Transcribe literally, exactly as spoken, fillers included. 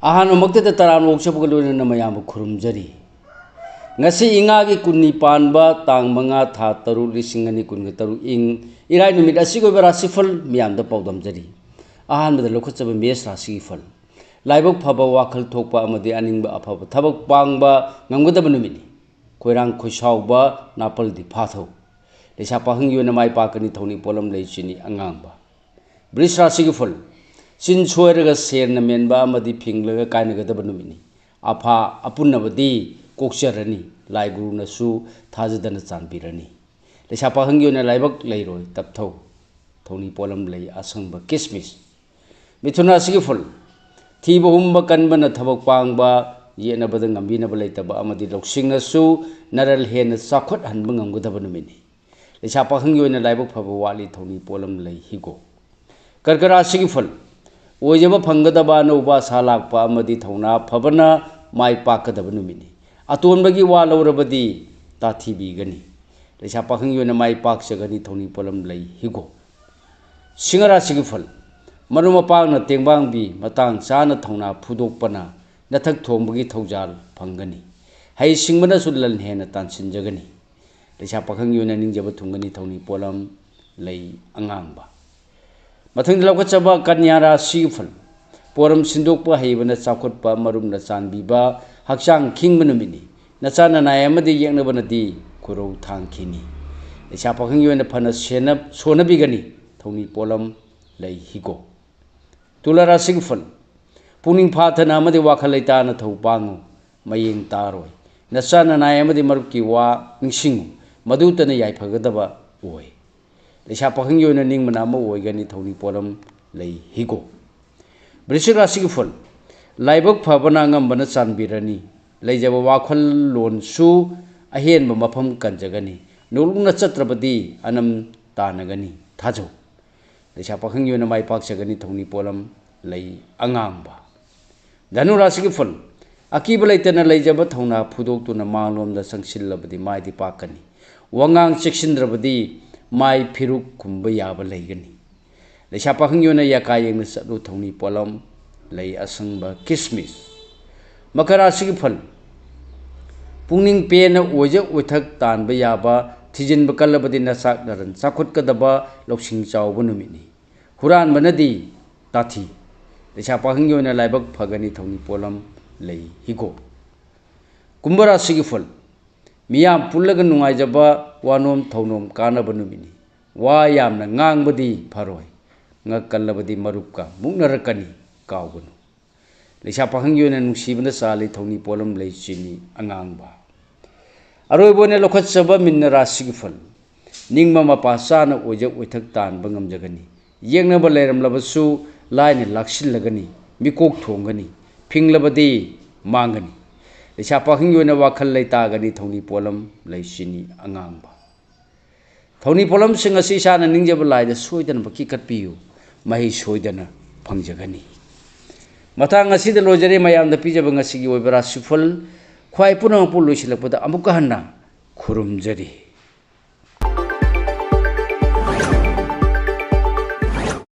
ꯑꯍꯥꯟꯕꯃꯛꯇꯗ ꯇꯔꯥꯝꯅ ꯑꯣꯛꯆꯕꯒ ꯂꯣꯏꯅꯅ ꯃꯌꯥꯝꯕꯨ ꯈꯨꯔꯨꯝꯖꯔꯤ꯫ ꯉꯁꯤ ꯏꯉꯥꯒꯤ ꯀꯨꯟꯅꯤ ꯄꯥꯟꯕ ꯇꯥꯡ ꯃꯉꯥ ꯊꯥ ꯇꯔꯨꯛ ꯂꯤꯁꯤꯡ ꯑꯅꯤ ꯀꯨꯟꯒ ꯇꯔꯨꯛ ꯏꯪ ꯏꯔꯥꯏ ꯅꯨꯃꯤꯠ ꯑꯁꯤꯒꯤ ꯑꯣꯏꯕ ꯔꯥꯁꯤꯐꯜ ꯃꯤꯌꯥꯝꯗ ꯄꯥꯎꯗꯝꯖꯔꯤ꯫ ꯑꯍꯥꯟꯕꯗ ꯂꯧꯈꯠꯆꯕ ꯃꯦꯁ ꯔꯥꯁꯤꯒꯤ ꯐꯜ꯫ ꯂꯥꯏꯕꯛ ꯐꯕ, ꯋꯥꯈꯜ ꯊꯣꯛꯄ ꯑꯃꯗꯤ ꯑꯅꯤꯡꯕ ꯑꯐꯕ ꯊꯕꯛ ꯄꯥꯡꯕ ꯉꯝꯒꯗꯕ ꯅꯨꯃꯤꯠꯅꯤ꯫ ꯈꯣꯏꯔꯥꯡ ꯈꯣꯏꯁꯥꯎꯕ, ꯅꯥꯄꯜꯗꯤ ꯐꯥꯊꯧ꯫ ꯂꯩꯁꯥ ꯄꯥꯈꯪꯒꯤ ꯑꯣꯏꯅ ꯃꯥꯏ ꯄꯥꯛꯀꯅꯤ, ꯊꯧꯅꯤ ꯄꯣꯠꯂꯝ ꯂꯩ, ꯆꯤꯅꯤ ꯑꯉꯥꯡꯕ꯫ ꯕ꯭ꯔꯤꯖ ꯔꯥꯁꯤꯒꯤ ꯐꯜ꯫ ꯆꯤꯟ ꯁꯣꯏꯔꯒ ꯁꯦꯔꯅ ꯃꯦꯟꯕ ꯑꯃꯗꯤ ꯐꯤꯡꯂꯒ ꯀꯥꯏꯅꯒꯗꯕ ꯅꯨꯃꯤꯠꯅꯤ꯫ ꯑꯐꯥ ꯑꯄꯨꯟꯅꯕꯗꯤ ꯀꯣꯛꯆꯔꯅꯤ, ꯂꯥꯏ ꯒꯨꯔꯨꯅꯁꯨ ꯊꯥꯖꯗꯅ ꯆꯥꯟꯕꯤꯔꯅꯤ꯫ ꯂꯩꯁꯥ ꯄꯥꯈꯪꯒꯤ ꯑꯣꯏꯅ ꯂꯥꯏꯕꯛ ꯂꯩꯔꯣꯏ, ꯇꯞꯊꯧ꯫ ꯊꯧꯅꯤ ꯄꯣꯠꯂꯝ ꯂꯩ, ꯑꯁꯪꯕ ꯀꯤꯁꯃꯤꯁ꯫ ꯃꯤꯊꯨꯟ ꯔꯥꯁꯤꯒꯤ ꯐꯜ꯫ ꯊꯤꯕ ꯍꯨꯝꯕ ꯀꯟꯕꯅ ꯊꯕꯛ ꯄꯥꯡꯕ, ꯌꯦꯠꯅꯕꯗ ꯉꯝꯕꯤꯅꯕ ꯂꯩꯇꯕ ꯑꯃꯗꯤ ꯂꯧꯁꯤꯡꯅꯁꯨ ꯅꯔꯜ ꯍꯦꯟꯅ ꯆꯥꯎꯈꯠꯍꯟꯕ ꯉꯝꯒꯗꯕ ꯅꯨꯃꯤꯠꯅꯤ꯫ ꯂꯩꯁꯥ ꯄꯥꯈꯪꯒꯤ ꯑꯣꯏꯅ ꯂꯥꯏꯕꯛ ꯐꯕ ꯋꯥꯠꯂꯤ, ꯊꯧꯅꯤ ꯄꯣꯠꯂꯝ ꯂꯩ, ꯍꯤꯒꯣꯛ꯫ ꯀꯔꯀ ꯔꯥꯁꯤꯒꯤ ꯐꯜ꯫ ꯑꯣꯏꯖꯕ ꯐꯪꯒꯗꯕ ꯑꯅꯧꯕ ꯑꯁꯥ ꯂꯥꯛꯄ ꯑꯃꯗꯤ ꯊꯧꯅꯥ ꯐꯕꯅ ꯃꯥꯏ ꯄꯥꯛꯀꯗꯕ ꯅꯨꯃꯤꯠꯅꯤ꯫ ꯑꯇꯣꯟꯕꯒꯤ ꯋꯥ ꯂꯧꯔꯕꯗꯤ ꯇꯥꯊꯤꯕꯤꯒꯅꯤ꯫ ꯂꯩꯁꯥ ꯄꯥꯈꯪꯒꯤ ꯑꯣꯏꯅ ꯃꯥꯏ ꯄꯥꯛꯆꯒꯅꯤ, ꯊꯧꯅꯤ ꯄꯣꯠꯂꯝ ꯂꯩ, ꯍꯤꯒꯣꯛ꯫ ꯁꯤꯡꯍ ꯔꯥꯁꯤꯒꯤ ꯐꯜ꯫ ꯃꯔꯨꯞ ꯃꯄꯥꯡꯅ ꯇꯦꯡꯕꯥꯡꯕꯤ, ꯃꯇꯥꯡ ꯆꯥꯅ ꯊꯧꯅꯥ ꯐꯨꯗꯣꯛꯄꯅ ꯅꯊꯛ ꯊꯣꯡꯕꯒꯤ ꯊꯧꯖꯥꯜ ꯐꯪꯒꯅꯤ꯫ ꯍꯩꯁꯤꯡꯕꯅꯁꯨ ꯂꯟ ꯍꯦꯟꯅ ꯇꯥꯟꯁꯤꯟꯖꯒꯅꯤ꯫ ꯂꯩꯁꯥ ꯄꯥꯈꯪꯒꯤ ꯑꯣꯏꯅ ꯅꯤꯡꯖꯕ ꯊꯨꯡꯒꯅꯤ, ꯊꯧꯅꯤ ꯄꯣꯠꯂꯝ ꯂꯩ, ꯑꯉꯥꯡꯕ꯫ ꯃꯊꯪꯗ ꯂꯧꯈꯠꯆꯕ ꯀꯟꯌꯥ ꯔꯥꯁꯤꯒꯤ ꯐꯜ꯫ ꯄꯣꯠꯂꯝ ꯁꯤꯟꯗꯣꯛꯄ ꯍꯩꯕꯅ ꯆꯥꯎꯈꯠꯄ, ꯃꯔꯨꯞꯅ ꯆꯥꯟꯕꯤꯕ, ꯍꯛꯆꯥꯡ ꯈꯤꯡꯕ ꯅꯨꯃꯤꯠꯅꯤ꯫ ꯅꯆꯥ ꯅꯅꯥꯏ ꯑꯃꯗꯤ ꯌꯦꯛꯅꯕꯅꯗꯤ ꯈꯨꯔꯧ ꯊꯥꯡꯈꯤꯅꯤ꯫ ꯂꯩꯁꯥ ꯄꯥꯈꯪꯒꯤ ꯑꯣꯏꯅ ꯐꯅ ꯁꯦꯟꯅ-, ꯁꯣꯟꯅꯕꯤꯒꯅꯤ, ꯊꯧꯅꯤ ꯄꯣꯠꯂꯝ ꯂꯩ, ꯍꯤꯒꯣꯛ꯫ ꯇꯨꯂꯥ ꯔꯥꯁꯤꯒꯤ ꯐꯜ꯫ ꯄꯨꯛꯅꯤꯡ ꯐꯥꯊꯅ ꯑꯃꯗꯤ ꯋꯥꯈꯜ ꯂꯩꯇꯥꯅ ꯊꯧ ꯄꯥꯡꯉꯨ, ꯃꯌꯦꯡ ꯇꯥꯔꯣꯏ꯫ ꯅꯆꯥ ꯅꯅꯥꯏ ꯑꯃꯗꯤ ꯃꯔꯨꯞꯀꯤ ꯋꯥ ꯅꯤꯡꯁꯤꯡꯉꯨ, ꯃꯗꯨꯇꯅ ꯌꯥꯏꯐꯒꯗꯕ ꯑꯣꯏ꯫ ꯂꯩꯁꯥ ꯄꯥꯈꯪꯒꯤ ꯑꯣꯏꯅ ꯅꯤꯡꯕꯅ ꯑꯃ ꯑꯣꯏꯒꯅꯤ, ꯊꯧꯅꯤ ꯄꯣꯠꯂꯝ ꯂꯩ, ꯍꯤꯒꯣꯛ꯫ ꯕ꯭ꯔꯤꯁꯤꯛ ꯔꯥꯁꯤꯒꯤ ꯐꯜ꯫ ꯂꯥꯏꯕꯛ ꯐꯕꯅ ꯑꯉꯝꯕꯅ ꯆꯥꯟꯕꯤꯔꯅꯤ꯫ ꯂꯩꯖꯕ ꯋꯥꯈꯜꯂꯣꯟꯁꯨ ꯑꯍꯦꯟꯕ ꯃꯐꯝ ꯀꯟꯖꯒꯅꯤ꯫ ꯅꯣꯂꯨꯛꯅ ꯆꯠꯇ꯭ꯔꯕꯗꯤ ꯑꯅꯝ ꯇꯥꯅꯒꯅꯤ꯫ ꯊꯥꯖꯧ꯫ ꯂꯩꯁꯥ ꯄꯥꯈꯪꯒꯤ ꯑꯣꯏꯅ ꯃꯥꯏ ꯄꯥꯛꯆꯒꯅꯤ, ꯊꯧꯅꯤ ꯄꯣꯠꯂꯝ ꯂꯩ, ꯑꯉꯥꯡꯕ꯫ ꯙꯅꯨ ꯔꯥꯁꯤꯒꯤ ꯐꯜ꯫ ꯑꯀꯤꯕ ꯂꯩꯇꯅ ꯂꯩꯖꯕ ꯊꯧꯅꯥ ꯐꯨꯗꯣꯛꯇꯨꯅ ꯃꯥꯡꯂꯣꯝꯗ ꯆꯪꯁꯤꯜꯂꯕꯗꯤ ꯃꯥꯏꯗꯤ ꯄꯥꯛꯀꯅꯤ꯫ ꯋꯥꯉꯥꯡ ꯆꯦꯛꯁꯤꯟꯗ꯭ꯔꯕꯗꯤ ꯃꯥꯏ ꯐꯤꯔꯨꯛ ꯈꯨꯝꯕ ꯌꯥꯕ ꯂꯩꯒꯅꯤ꯫ ꯂꯩꯁꯥ ꯄꯥꯈꯪꯒꯤ ꯑꯣꯏꯅ ꯌꯥꯀꯥ ꯌꯦꯡꯅ ꯆꯠꯂꯨ, ꯊꯧꯅꯤ ꯄꯣꯠꯂꯝ ꯂꯩ ꯑꯁꯪꯕ ꯀꯤꯁꯃꯤꯁ꯫ ꯃꯀꯔ ꯔꯥꯁꯤꯒꯤ ꯐꯜ: ꯄꯨꯛꯅꯤꯡ ꯄꯦꯟꯅ ꯑꯣꯏꯖ ꯑꯣꯏꯊꯛ ꯇꯥꯟꯕ ꯌꯥꯕ, ꯊꯤꯖꯤꯟꯕ ꯀꯜꯂꯕꯗꯤ ꯅꯆꯥꯛ ꯅꯔꯟ ꯆꯥꯎꯈꯠꯀꯗꯕ ꯂꯧꯁꯤꯡ ꯆꯥꯎꯕ ꯅꯨꯃꯤꯠꯅꯤ꯫ ꯍꯨꯔꯥꯟꯕꯅꯗꯤ ꯇꯥꯊꯤ꯫ ꯂꯩꯁꯥ ꯄꯥꯈꯪꯒꯤ ꯑꯣꯏꯅ ꯂꯥꯏꯕꯛ ꯐꯒꯅꯤ, ꯊꯧꯅꯤ ꯄꯣꯠꯂꯝ ꯂꯩ ꯍꯤꯒꯣꯛ꯫ ꯀꯨꯝꯚ ꯔꯥꯁꯤꯒꯤ ꯐꯜ: ꯃꯤꯌꯥꯝ ꯄꯨꯜꯂꯒ ꯅꯨꯡꯉꯥꯏꯖꯕ, ꯋꯥꯅꯣꯝ ꯊꯧꯅꯣꯝ ꯀꯥꯟꯅꯕ ꯅꯨꯃꯤꯠꯅꯤ꯫ ꯋꯥ ꯌꯥꯝꯅ ꯉꯥꯡꯕꯗꯤ ꯐꯔꯣꯏ꯫ ꯉꯛ ꯀꯜꯂꯕꯗꯤ ꯃꯔꯨꯞꯀ ꯃꯨꯛꯅꯔꯛꯀꯅꯤ, ꯀꯥꯎꯒꯅꯨ꯫ ꯂꯩꯁꯥ ꯄꯥꯈꯪꯒꯤ ꯑꯣꯏꯅ ꯅꯨꯡꯁꯤꯕꯅ ꯆꯥꯜꯂꯤ, ꯊꯧꯅꯤ ꯄꯣꯠꯂꯝ ꯂꯩ ꯆꯤꯅꯤ ꯑꯉꯥꯡꯕ꯫ ꯑꯔꯣꯏꯕ ꯑꯣꯏꯅ ꯂꯧꯈꯠꯆꯕ ꯃꯤꯟꯅ ꯔꯥꯁꯤꯒꯤ ꯐꯜ: ꯅꯤꯡꯕ ꯃꯄꯥ ꯆꯥꯅ ꯑꯣꯏꯖ ꯑꯣꯏꯊꯛ ꯇꯥꯟꯕ ꯉꯝꯖꯒꯅꯤ꯫ ꯌꯦꯛꯅꯕ ꯂꯩꯔꯝꯂꯕꯁꯨ ꯂꯥꯏꯅ ꯂꯥꯛꯁꯤꯜꯂꯒꯅꯤ, ꯃꯤꯀꯣꯛ ꯊꯣꯡꯒꯅꯤ, ꯐꯤꯡꯂꯕꯗꯤ ꯃꯥꯡꯒꯅꯤ꯫ ꯂꯩꯁꯥ ꯄꯥꯈꯪꯒꯤ ꯑꯣꯏꯅ ꯋꯥꯈꯜ ꯂꯩꯇꯥꯒꯅꯤ, ꯊꯧꯅꯤ ꯄꯣꯠꯂꯝ ꯂꯩ ꯆꯤꯅꯤ ꯑꯉꯥꯡꯕ꯫ ꯊꯧꯅꯤ ꯄꯣꯠꯂꯝꯁꯤꯡ ꯑꯁꯤ ꯏꯁꯥꯅ ꯅꯤꯡꯖꯕ ꯂꯥꯏꯗ ꯁꯣꯏꯗꯅꯃꯛꯀꯤ ꯀꯠꯄꯤꯌꯨ, ꯃꯍꯩ ꯁꯣꯏꯗꯅ ꯐꯪꯖꯒꯅꯤ꯫ ꯃꯇꯥꯡ ꯑꯁꯤꯗ ꯂꯣꯏꯖꯔꯦ ꯃꯌꯥꯝꯗ ꯄꯤꯖꯕ ꯉꯁꯤꯒꯤ ꯑꯣꯏꯕ ꯔꯥꯁꯤꯐꯜ꯫ ꯈ꯭ꯋꯥꯏ ꯄꯨꯝꯅꯃꯛꯄꯨ ꯂꯣꯏꯁꯤꯜꯂꯛꯄꯗ ꯑꯃꯨꯛꯀ ꯍꯟꯅ ꯈꯨꯔꯨꯝꯖꯔꯤ꯫